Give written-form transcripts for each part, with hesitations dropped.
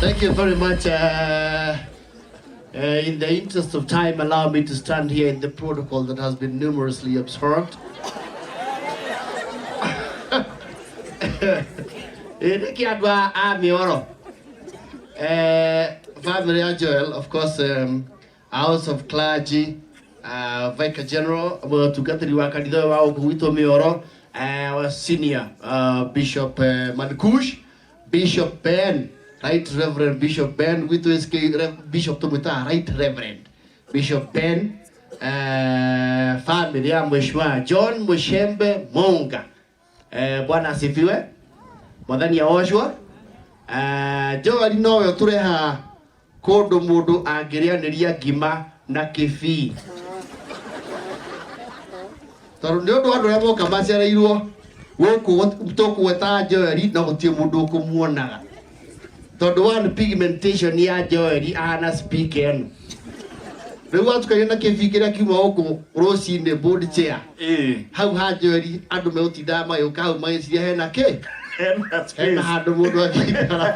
Thank you very much. In the interest of time, allow me to stand here in the protocol that has been numerously observed. Ĩ nĩkĩ andũ a mĩoro? Family ya Joel, of course, House of Clergy, Vicar General, mũtungatĩri wa kanitha ũyũ wa gũkũ gwitũ mĩoro, wa senior Bishop Mankush, Bishop Ben, Right Reverend Bishop Ben, gwitũ SK Bishop tũmwĩtaga Right Reverend Bishop Ben, family ya Mheshimiwa John Mushembe Monga. Bwana asifiwe. Mwathani agoocwo. Joel nowe ũtũrehaga kũndũ mũndũ angĩrĩanĩria ngima na kĩbii. Tondũ nĩ ũndũ andũ arĩa moka macereirwo gũkũ tũkũgwetaga Joel no gũtirĩ mũndũ ũkũmuonaga. Tondũ one pigmentation ya Joel ahana speaker ĩno. Rĩu watukania na kĩbii kĩrĩa kiuma gũkũ rũcinĩ board chair. Hau ha Joel andũ megũtindaga magĩũka hau magĩciria hena kĩ? Hena space. Hena handũ mũndũ angĩikara.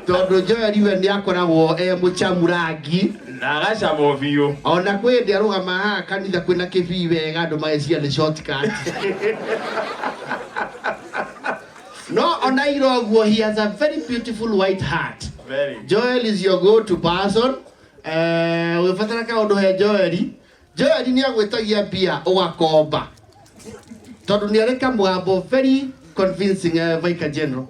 Tondũ Joel we nĩ akoragwo e mũcamu rangi. Na agacamwo biũ. Ona kwĩ hĩndĩ arũgama haha kanitha kwĩna kĩbii wega andũ magĩciria nĩ shortcut. No ona ira ũguo he has a very beautiful white heart. Very. Joel is your go-to person. Ũgĩbatara kaũndũ he Joel. Joel nĩ agwĩtagia mbia ũgakomba. Tondũ nĩ arĩ kamũgambo very convincing, Vicar General.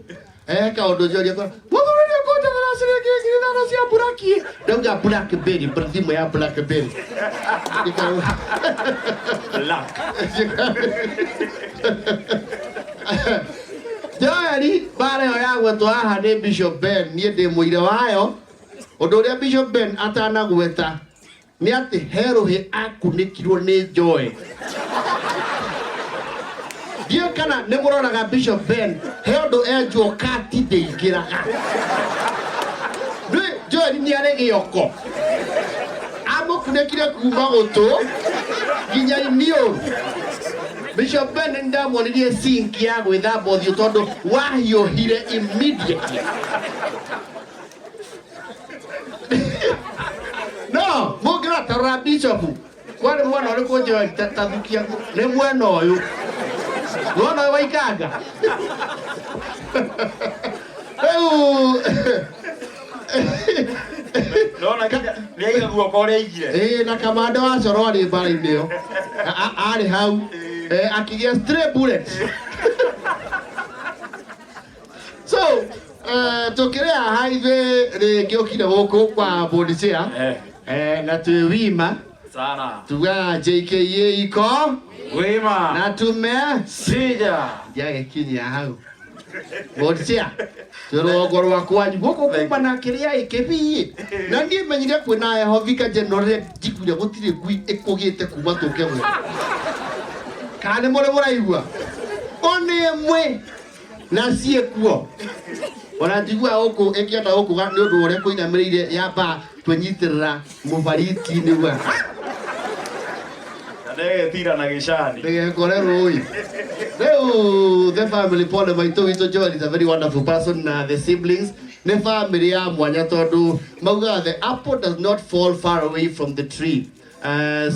Kaũndũ Joel akora, mũthuri nĩ ũkũnjethera ciringi 5,000 cia buraki. Ndauga Blackberry, thimũ ya Blackberry. Black. Joel, mbara ĩyo ya gwetwo haha nĩ Bishop Ben, niĩ ndĩ mũira wayo. Ũndũ ũrĩa Bishop Ben atanagweta nĩ atĩ he rũhĩ akunĩkirwo nĩ Joel. Ndiũĩ kana nĩ mũroraga Bishop Ben, he ũndũ enjwo kati ndĩingĩraga. Ndũĩ Joel nĩ arĩ gĩoko. Amũkunĩkire kuma gũtũ nginya iniũrũ. Bishop Ben nĩ ndamuonirie sink ya gwĩthamba ũthiũ tondũ wahiũhire immediately. No, mũngĩrora ta rora Bishop, kwarĩ mwena ũrĩkũ Joel ta thukia nĩ mwena ũyũ. Mwena ũyũ waikanga. Rĩu Nona nginya nĩ aiga guoko ũrĩa aigire. Ĩĩ na kamanda wa coro arĩ mbara-inĩ ĩyo. Arĩ hau. Akĩgĩa stray bullets. So, tũkĩrĩ haha ithuĩ rĩngĩ ũkire gũkũ kwa board chair. Na twĩ wima. Sana. Tugaga JKA iko. Wima. Na tume. Sija. Ndiagĩkinyia hau. Board chair. Twĩ rũgongo rwa kwanyu gũkũ kuma na kĩrĩa ĩkĩbii. Na niĩ menyire kwĩna heho Vicar General rĩrĩa njiguire gũtirĩ ngui ĩkũgĩte kuma tũke gũkũ. Kana nĩ mũrĩ mũraigua? Ona ĩmwe. Na ciĩkuo. Ona njiguaga gũkũ ĩkĩenda gũkũga nĩ ũndũ wa ũrĩa kũinamĩrĩire yamba kwĩnyitĩrĩra mũbariti-inĩ wa. Na ndĩgetira na gĩcani. Ndĩgekore rũĩ. Rĩu the family pole maitũ witũ Joel is a very wonderful person na the siblings nĩ family ya mwanya tondũ maugaga the apple does not fall far away from the tree.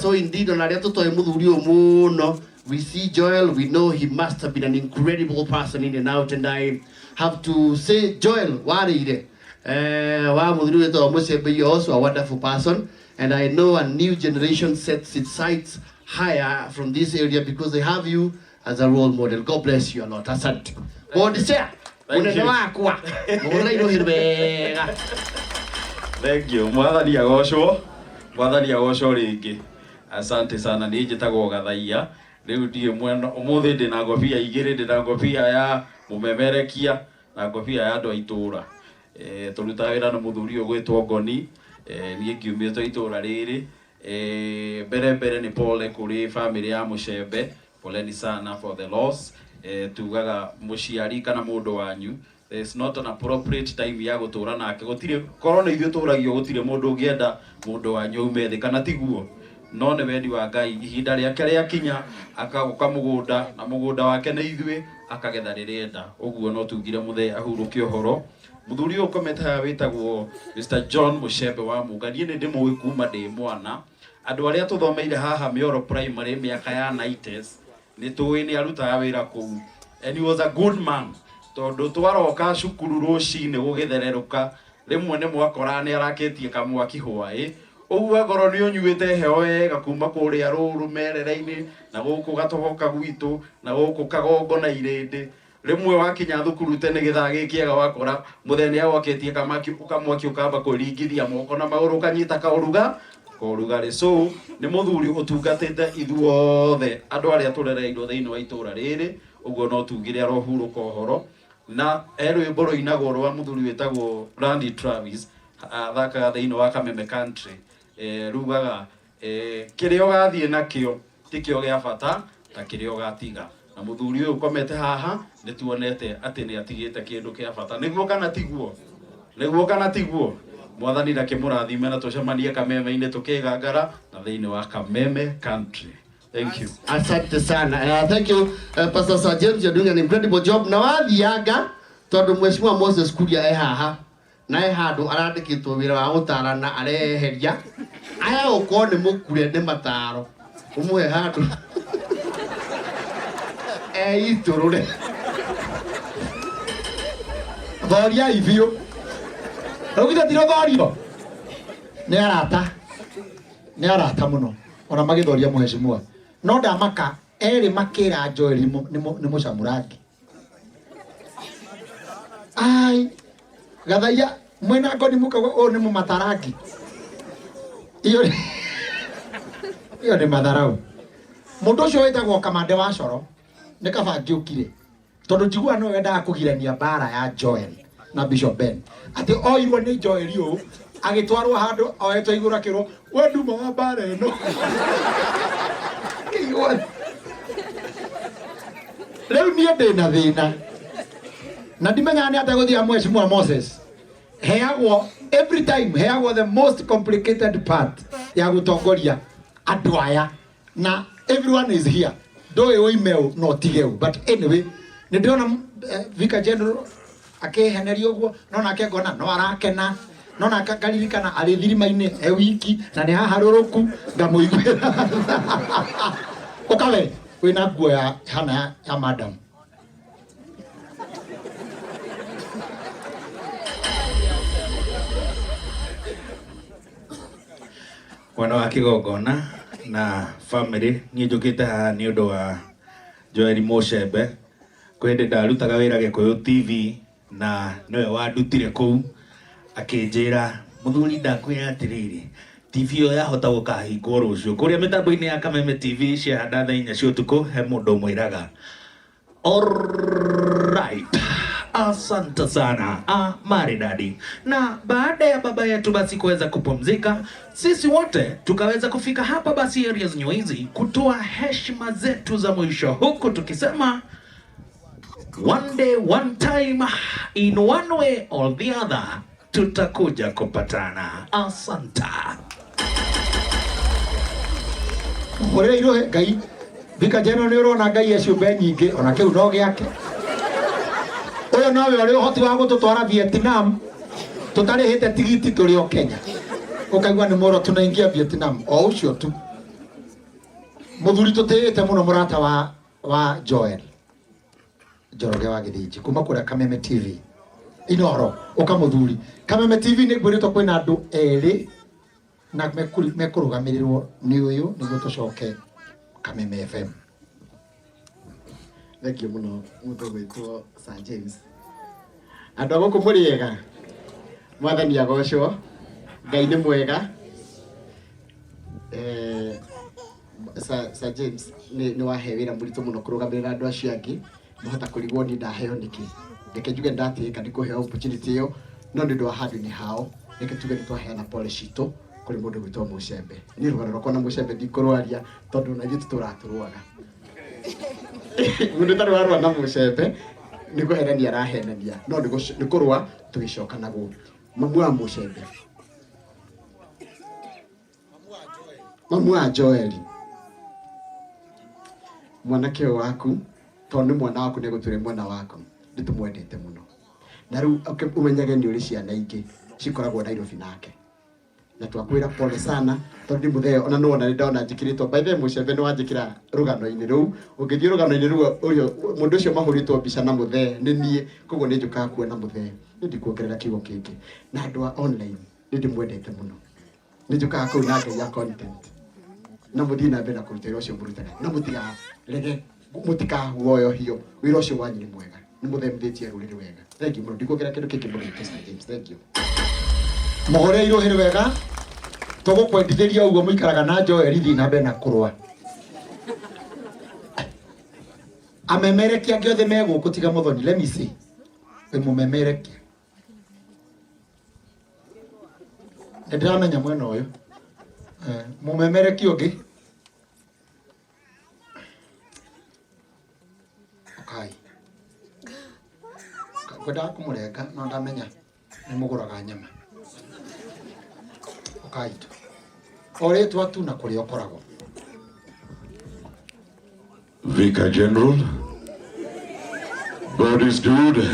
So indeed ona arĩa tũtoĩ mũthuri ũyũ mũno, we see Joel, we know he must have been an incredible person in and out, and I have to say Joel warĩire wa mũthuri wĩtagwo Mũcembe, you are also a wonderful person, and I know a new generation sets its sights higher from this area because they have you as a role model. God bless you a lot. Asante. Board chair. Thank Mũnene you. wakwa. Mũhũrĩre irũhĩ wega. Thank you. Mwathani agocwo. Mwathani agocwo rĩngĩ. Asante sana. Niĩ njĩtagwo Gathaiya. Rĩu ndiĩ mwena ũmũthĩ ndĩna ngobia igĩrĩ, ndĩna ngobia ya mũmemerekia na ngobia ya andũ a itũũra. Tũrutaga wĩra na mũthuri ũyũ ũgwĩtwo Ngoni. Niĩ ngiumĩte itũũra rĩrĩ. Mbere mbere nĩ pole kũrĩ family ya Mũcembe. Poleni sana for the loss. Tugaga mũciari kana mũndũ wanyu, there is not an appropriate time ya gũtũra nake. Gũtirĩ, korwo nĩ ithuĩ tũragio, gũtirĩ mũndũ ũngĩenda mũndũ wanyu aume thĩ, kana tiguo? No nĩ wendi wa Ngai, ihinda rĩake rĩakinya akagoka mũgũnda, na mũgũnda wake nĩ ithuĩ, akagetha rĩrĩa enda. Ũguo no tugire mũthee ahurũke ũhoro. Mũthuri ũyũ ũkomete haha wĩtagwo Mr John Mũcembe wa Mũnga, niĩ nĩ ndĩmũĩ kuma ndĩ mwana. Andũ arĩa tũthomeire haha Mĩoro Primary mĩaka ya 90s nĩ tũĩ nĩ arutaga wĩra kũu, and he was a good man, tondũ twaroka cukuru rũcinĩ gũgĩthererũka, rĩmwe nĩ mwakora nĩ arakĩtie kamwaki hwaĩ ũguo. Angorwo nĩ ũnyuĩte heho wega kuma kũrĩa rũru merere-inĩ na gũkũ gatogoka gwitũ na gũkũ kagongo na irĩndĩ, rĩmwe wakinya thukuru tene gĩthaa gĩkĩega, wakora mũthee nĩ agwakĩtie kamaki, kamwaki, ũkamba kwĩringithia moko na magũrũ, ũkanyita kaũruga korugarĩ. So nĩ mũthuri ũtungatĩte ithuothe andũ arĩa tũrereirwo thĩinĩ wa itũra rĩrĩ. Ũguo no tugire arohurũka ũhoro. Na he rwĩmbo rũinagwo rwa mũthuri wĩtagwo Randy Travis, athakaga thĩinĩ wa Kameme Country, rugaga kĩrĩa ũgathiĩ nakĩo tikĩo gĩa bata ta kĩrĩa ũgatiga. Na mũthuri ũyũ ũkomete haha nĩ tuonete atĩ nĩ atigĩte kĩndũ kĩa bata. Nĩguo kana tiguo? Nĩguo kana tiguo? Mwathani ndakĩmũrathime, na tũcemanie Kameme-inĩ tũkĩgangara na thĩinĩ wa Kameme Country. Thank you. Asante sana. Thank you, Pastor Sir James, you're doing an incredible job. Na wathianga tondu Mheshimiwa Moses Kuria e haha na e handũ arandĩkĩtwo wĩra wa gũtarana, areheria aya gũkorwo nĩ mũkure nĩ mataro, ũmũhe handũ eitũrũre. Thoriai biũ rĩu, githĩ ti rũthorio? Nĩ arata, nĩ arata mũno, ona magĩthoria mheshimiwa no ndamaka erĩ makĩra Joel nĩ mũcamurangi. Ai gathaia mwĩna ngoni mũkauga ũyũ nĩ mũmatarangi. Iyo nĩ matharau. Mũndũ ũcio wĩtagwo Kamande wa Coro nĩ kaba ngĩũkire, tondũ njiguaga nĩwe wendaga kũgirania mbara ya Joel na Bishop Ben, atĩ oirwo nĩ Joel ũũ agĩtwarwo handũ oetwo igũrũ, akĩrwo we nduma wa mbara ĩno. Kĩigua rĩu niĩ ndĩ na thĩna na ndimenyaga nĩ atĩa gũthiaga. Mheshimiwa Moses heagwo every time, heagwo the most complicated part ya gũtongoria andũ aya, na everyone is here, ndũĩ ũime ũ no tige ũ. But anyway, nĩ ndĩrona Vicar General akĩheneria ũguo, no nake ngona no arakena, no nake ngaririkana arĩ thirima-inĩ e wiki na nĩ haharũrũku, ngamũiguĩra. Ũkawe wĩna nguo ya hana ya madam. Mwena wa kĩgongona na family, niĩ njũkĩte haha nĩ ũndũ wa Joel Mũcembe. Kwĩ hĩndĩ ndarutaga wĩra Gĩkũyũ TV na nĩwe wandutire kũu, akĩnjĩra, "Mũthuri, ndakwĩra atĩrĩrĩ, TV ĩyo yahota gũkahingwo rũciũ." Kũrĩa mĩtambo-inĩ ya Kameme TV ciahanda thaa 4 cia ũtukũ, he mũndũ ũmwĩraga, "Alright. Asante sana. Ah, maridadi." Na baada ya baba yetu basi kuweza kupumzika, sisi wote tukaweza kufika hapa basi areas Nyuizi kutoa heshima zetu za mwisho, huku tukisema one day, one time, in one way or the other, tutakuja kupatana. Asante. Hũrĩra irohe Ngai. Vicar General, nĩ ũrona Ngai e ciũmbe nyingĩ, ona kĩu no gĩake. Ũyũ nowe ũrĩ ũhoti wa gũtũtwara Vietnam tũtarĩhĩte tigiti, tũrĩ o Kenya, ũkaigua nĩ mũro tunaingia Vietnam. O ũcio tu mũthuri tũtĩĩte mũno, mũrata wa Joel Njoroge wa Gĩthĩnji kuma kũrĩa Kameme TV Inoro. Ũka mũthuri. Kameme TV nĩ ngwĩrĩtwo kwĩna andũ erĩ na mekũrũgamĩrĩrwo nĩ ũyũ nĩguo tũcoke Kameme FM. Thank you mũno, mũndũ gwĩtwo Sir James. Andũ a gũkũ, mũrĩ ega? Mwathani agocwo. Ngai nĩ mwega. Sir James, nĩ wahe wĩra mũritũ mũno kũrũgamĩrĩra andũ acio angĩ. Mahota kũrigwo niĩ ndaheo nĩkĩ. Reke njuge ndatĩĩka nĩ kũheo opportunity ĩyo, no nĩ ũndũ wa handũ-inĩ hao, reke tuge nĩ twaheana pole citũ kũrĩ mũndũ gwĩtwo Mũcembe. Niĩ rũgano rwakwa na Mũcembe ndikũrwaria, tondũ ona ithuĩ tũtũraga tũrũaga. Mũndũ ũtarĩ warũa na Mũcembe nĩ kũhenania arahenania, no nĩ kũrũa tũgĩcokanagwo. Mamu wa Mũcembe. Mamu wa Joeli, mwanake ũyũ waku tondũ nĩ mwana waku nĩ egũtũre mwana waku, nĩ tũmwendete mũno. Na rĩu ũmenyage nĩ ũrĩ ciana ingĩ cikoragwo Nairobi nake. Na twakwĩra pole sana tondũ ndi mũthee ona nĩwona nĩ ndona njĩkĩrĩtwo. By the way, mũcembe nĩ wanjĩkĩra rũgano-inĩ rũu. Ũngĩthiĩ rũgano-inĩ rũu, ũrĩa mũndũ ũcio mahũrĩtwo mbica na mũthee nĩ niĩ, koguo nĩ njũkaga kuona mũthee. Nĩ ndikuongerera kiugo kĩngĩ. Na andũ a online nĩ ndĩmwendete mũno. Nĩ njũkaga kũu na ngai ya content. Na mũthiĩ na mbere na kũruta wĩra ũcio mũrutaga. Na mũtikarege, mũtikaguoyohio. Wĩra ũcio wanyu nĩ mwega. Nĩ mũthemithĩtie rũrĩrĩ wega. Thank you mũno. Ndikuongerera kĩndũ kĩngĩ mũno, Mr. James. Thank you. Mũhũre irũhĩ wega. Tũgũkwendithĩria ũguo mũikaraga na Joel thiĩ na mbere na kũrũa. Amemerekia angĩ othe me gũkũ tiga Muthoni. Let me see. Wĩ mũmemerekia. Nĩ ndĩramenya mwena ũyũ. Mũmemerekia ũngĩ. Ũkai. Ngwendaga kũmũrenga no ndamenya nĩ mũgũraga nyama. Ũkai tu. O rĩtwa tu na kũrĩa ũkoragwo. Vicar General, God is good.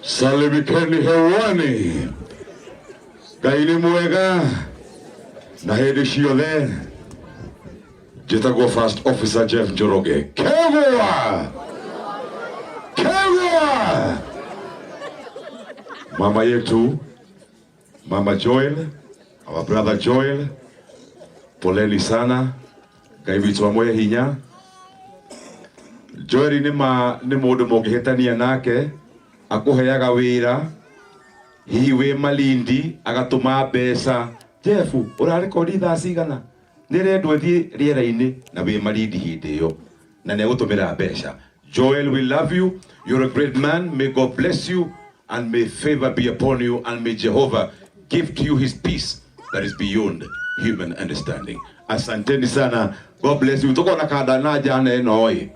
Salimikeni hewani. Ngai nĩ mwega na hĩndĩ ciothe. Njĩtagwo First Officer Jeff Njoroge. Kegwa! Kegwa! Mama yetu, Mama Joel, our brother Joel, poleni sana. Ngai witũ amũhe hinya. Joel nĩ ma nĩ mũndũ mũngĩhĩtania nake, akũheaga wĩra, hihi wĩ Malindi agatũma mbeca. Jeff, ũrarekodi thaa cigana? Nĩrendwo ĩthiĩ rĩera-inĩ na wĩ Malindi hĩndĩ ĩyo na nĩegũtũmĩra mbeca. Joel, we love you. You're a great man. May God bless you and may favor be upon you and may Jehovah give to you his peace that is beyond human understanding. Asanteni sana. God bless you. Tuko na kada na jana ĩno ĩ.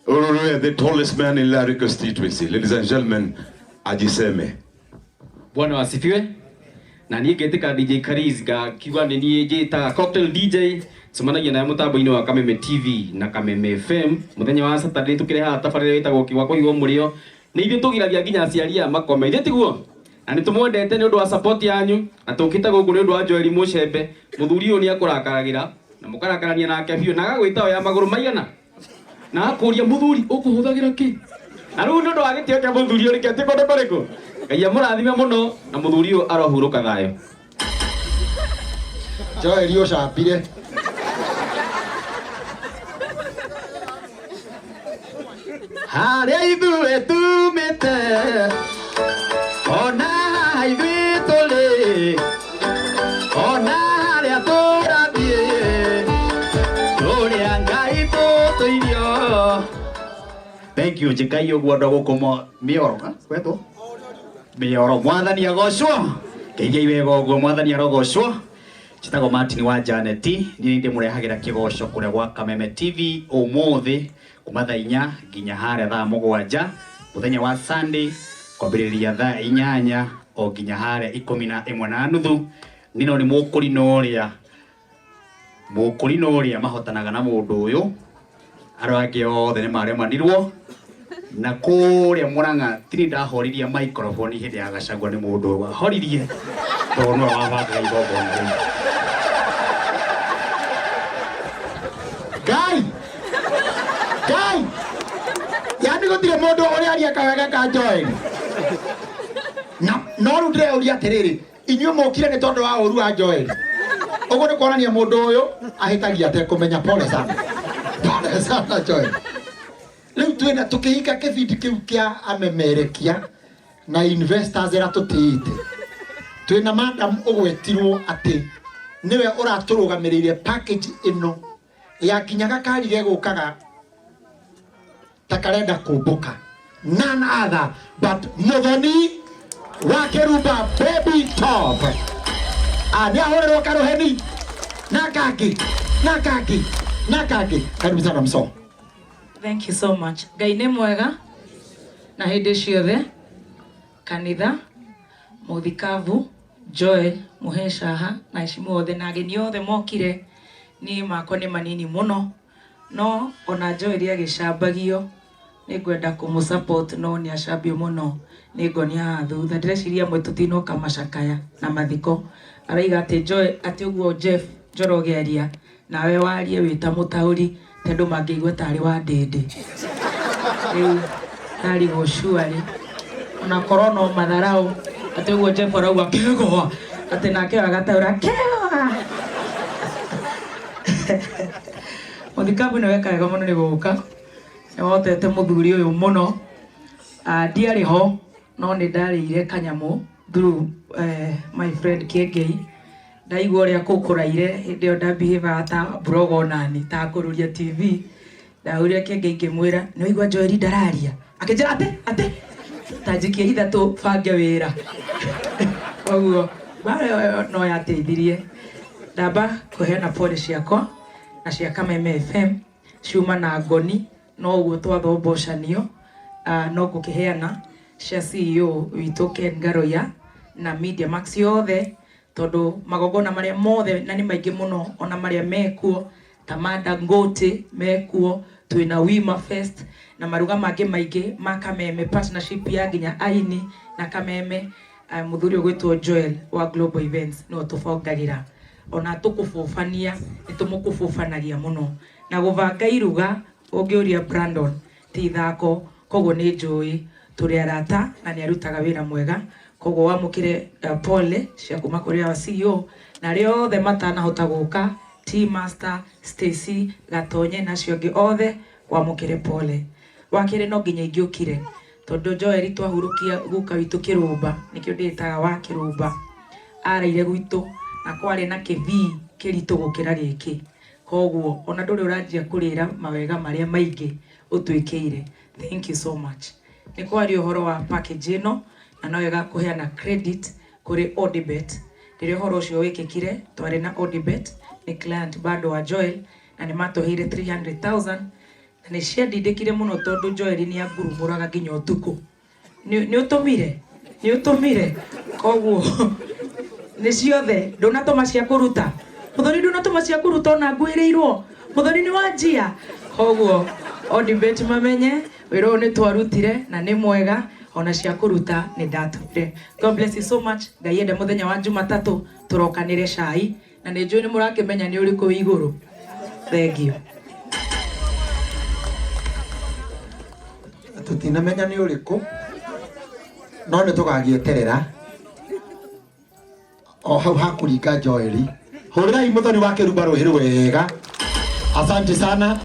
Ũyũ the tallest man in Lari constituency. Ladies and gentlemen, ajiseme. Bwana wasifiwe. Na niĩ ngetĩka DJ Kariz ngakiuga nĩ niĩ njĩtaga Cocktail DJ, cemanagia nawe mũtambo-inĩ wa Kameme TV na Kameme FM mũthenya wa Saturday tũkĩrehaga tabarĩra ĩtagwo Kĩgwa Kũigwo Mũrĩo. Nĩ ithuĩ tũgiragia nginya aciari aya makome, ithuĩ tiguo? Na nĩ tũmwendete nĩ ũndũ wa support yanyu, na tũkĩte gũkũ nĩ ũndũ wa Joel Mũcembe. Mũthuri ũyũ nĩ akũrakaragĩra na mũkarakarania nake biũ, na agagwĩta ya magũrũ maigana, na akũria mũthuri ũkũhũthagĩra kĩ? Na rĩu nĩ ũndũ wa gĩtĩo kĩa mũthuri ũyũ nĩkĩo atĩ kũndũ kũrĩkũ. Ngai amũrathime mũno na mũthuri ũyũ arohurũka thayũ. Joel ũcambire. Harĩa ithuĩ tumĩte, ona ithuĩ tũrĩ, ona harĩa tũrathiĩ, tũrĩa Ngai tũtũirio. Thank you, njĩkai ũguo andũ a gũkũ mĩoro, ha? Kwetwo? Mĩoro. Mwathani agocwo. Ngeithiai wega ũguo, Mwathani arogocwo. Njĩtagwo Martin wa Janet, niĩ ndĩmũrehagĩra kĩgoco kũrĩa gwa Kameme TV ũmũthĩ kuma thaa 4 nginya harĩa thaa 7, mũthenya wa Sunday kwambĩrĩria thaa 8 o nginya harĩa 11:30. Nino nĩ mũkũrinũ ũrĩa, mũkũrinũ ũrĩa mahotanaga na mũndũ ũyũ, arĩa angĩ othe nĩ maremanirwo. Na kũrĩa Murang'a tiri ndahoririe microphone hĩndĩ ya Gachagua nĩ mũndũ ũyũ wahoririe, tondũ nĩwe wabangaga igongona rĩu. Ngai! Ngai! Yaani gũtirĩ mũndũ ũrĩaria kawega ka Joel. Na no rĩu ndĩreyũria atĩrĩrĩ, inyuĩ mũkire nĩ tondũ wa ũru wa Joel. Ũguo nĩ kuonania mũndũ ũyũ ahĩtagia atekũmenya. Pole sana. Pole sana Joel. Rĩu twĩna tũkĩhinga kĩbindi kĩu kĩa amemerekia na investors ĩrĩa tũtĩĩte. Twĩna madam ũgwetirwo atĩ nĩwe ũratũrũgamĩrĩire package ĩno ya nginya gakari gegũkaga ta karenda kũmbũka. None other but Muthoni wa Kĩrumba Baby Top. Nĩ ahũrĩrwo karũheni na kangĩ na kangĩ na kangĩ. Karibu sana mso. Thank you so much. Ngai nĩ mwega na hĩndĩ ciothe. Kanitha mũthikabu Joel Muheshaha na heshimu othe na ageni othe mokire. Niĩ makwa nĩ manini mũno, no ona Joel agĩcambagio nĩ ngwenda kũmũ support, no nĩ acambio mũno nĩ ngoni haha thutha. Ndĩreciria amwe tũtinoka macakaya na mathiko. Araiga atĩ Joel, atĩ ũguo Jeff Njoroge aria nawe warie wĩ ta mũtaũri tondũ mangĩigua tarĩ wa ndĩndĩ. Rĩu ndarigwo surely ona korwo no matharau atĩ ũguo Jeff arauga kegwa, atĩ nake agataũra kegwa. Mũthikabu nĩ weka wega mũno nĩ gũka, nĩ wotete mũthuri ũyũ mũno. Ndiarĩ ho no nĩ ndarĩire kanyamũ through my friend Kĩengei. Ndaigua ũrĩa kũu kũraire hĩndĩ ĩyo ndabihaga ta blog onani ta kũrũria TV. Ndahũrire Kĩengei ngĩmwĩra nĩ waigua Joel ndararia, akĩnjĩra atĩ atĩ ta njikie ithatũ bange wĩra. Koguo mbara ĩyo no yateithirie. Ndamba kũheana pole ciakwa na cia Kameme FM ciuma na ngoni, no ũguo twathombocanio. No ngũkĩheana cia CEO witũ Ken Ngaroia na Media Max yothe, tondũ magongona marĩa mothe na nĩ maingĩ mũno, ona marĩa mekuo ta Mada Ngũtĩ mekuo, twĩna Wima Fest na maruga mangĩ maingĩ ma Kameme, partnership ya nginya aini na Kameme. Mũthuri ũgwĩtwo Joel wa Global Events nĩwe tũbangagĩra, ona tũkũbũbania nĩ tũmũkũbũbanagia mũno na gũbanga iruga. Ũngĩũria Brandon ti ithako, koguo nĩ njũĩ tũrĩ arata na nĩ arutaga wĩra mwega. Koguo wamũkĩre pole cia kuma kũrĩ our CEO na arĩa othe matanahota gũka, T Master, Stacy Gatonye na acio angĩ othe, wamũkĩre pole. Wa kerĩ, no nginya ingĩũkire tondũ Joel twahurũkia guka witũ Kĩrũmba, nĩkĩo ndĩĩtaga wa Kĩrũmba, araire gwitũ na kwarĩ na kĩthii kĩritũ gũkĩra gĩkĩ. Koguo ona ndũrĩ ũranjia kũrĩra mawega marĩa maingĩ ũtwĩkĩire. Thank you so much. Nĩ kwaria ũhoro wa package ĩno na no wega kũheana credit kũrĩ Odibet. Rĩrĩa ũhoro ũcio wĩkĩkire twarĩ na Odibet, nĩ client bado wa Joel, na nĩ matũheire 300,000 na nĩ ciandindĩkire mũno tondũ Joel nĩ angurumũraga nginya ũtukũ, nĩ ũtũmire, nĩ ũtũmire. Koguo nĩ ciothe ndũnatũma cia kũruta mũthoni, ndũnatũma cia kũruta ona ngwĩrĩirwo mũthoni nĩ wanjia. Koguo Odibet mamenye wĩra ũyũ nĩ twarutire na nĩ mwega, ona cia kũruta nĩ ndatũmire. God bless you so much. Ngai ende mũthenya wa Jumatatũ tũrokanĩre cai, na nĩ njũĩ nĩ mũrakĩmenya nĩ ũrĩkũ wĩ igũrũ. Thank you. Tũtinamenya nĩ ũrĩkũ, no nĩ tũgagĩeterera o hau hakũringa Joeli. Hũrĩrai mũthoni wa kĩrumba rũhĩ wega. Asante sana.